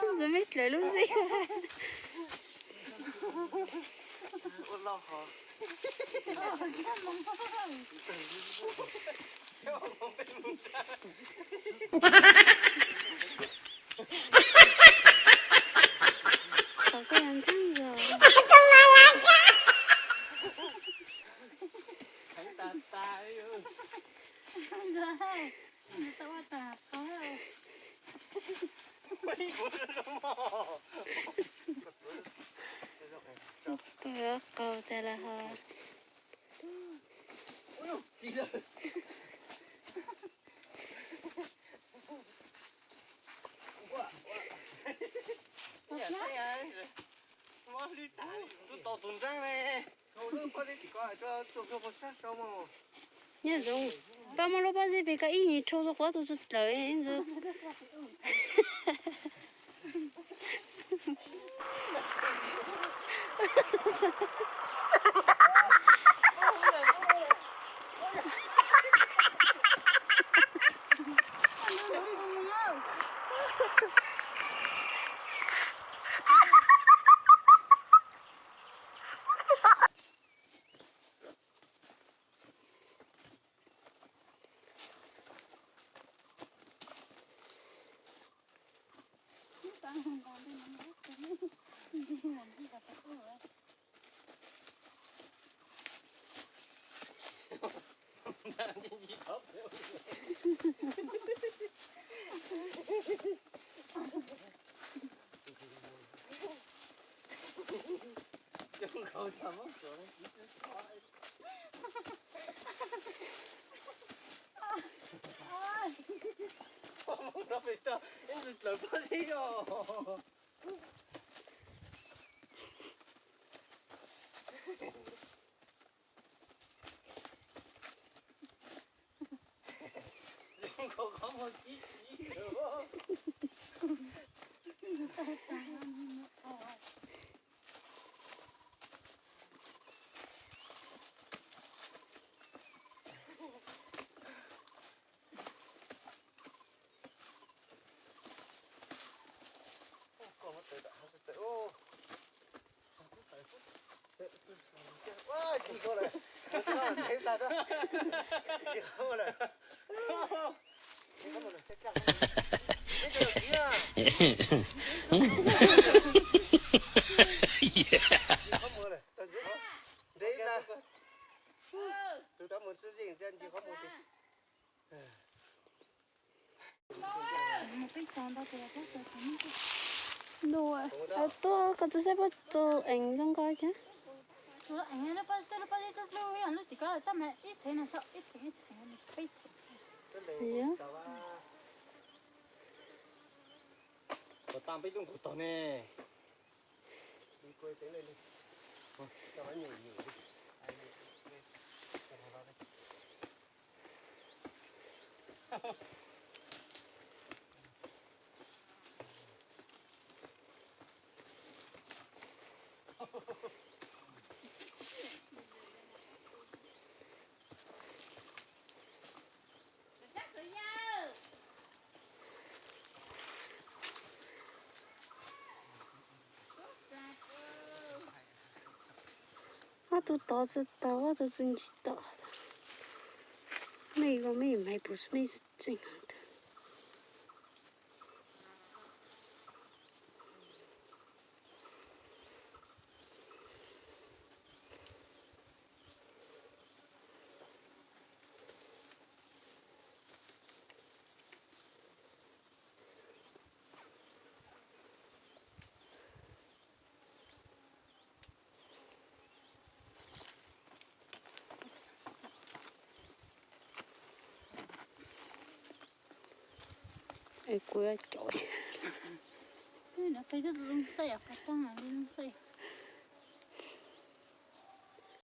Ntxuav me dlawv lub xij. Qhov koj yuav ntxeeb zog. Koj yuav qaug tas los ho. Tus tau tus nreeb ne. Nyob zoo, pab muab lub pob zeb pem koj ib nyuag rho rau quav tus txawv ntxwv. Ntuj, tuaj koj tsis saib puab txo eev zoo nkauj thiab. Yog. Kom tas peb lub nkaus tog ne. Ob tug tod tsis tau, ob tug tsis ntsib tau. Mej ko mej maiv puv mej tseem. Es kuv yuav caum.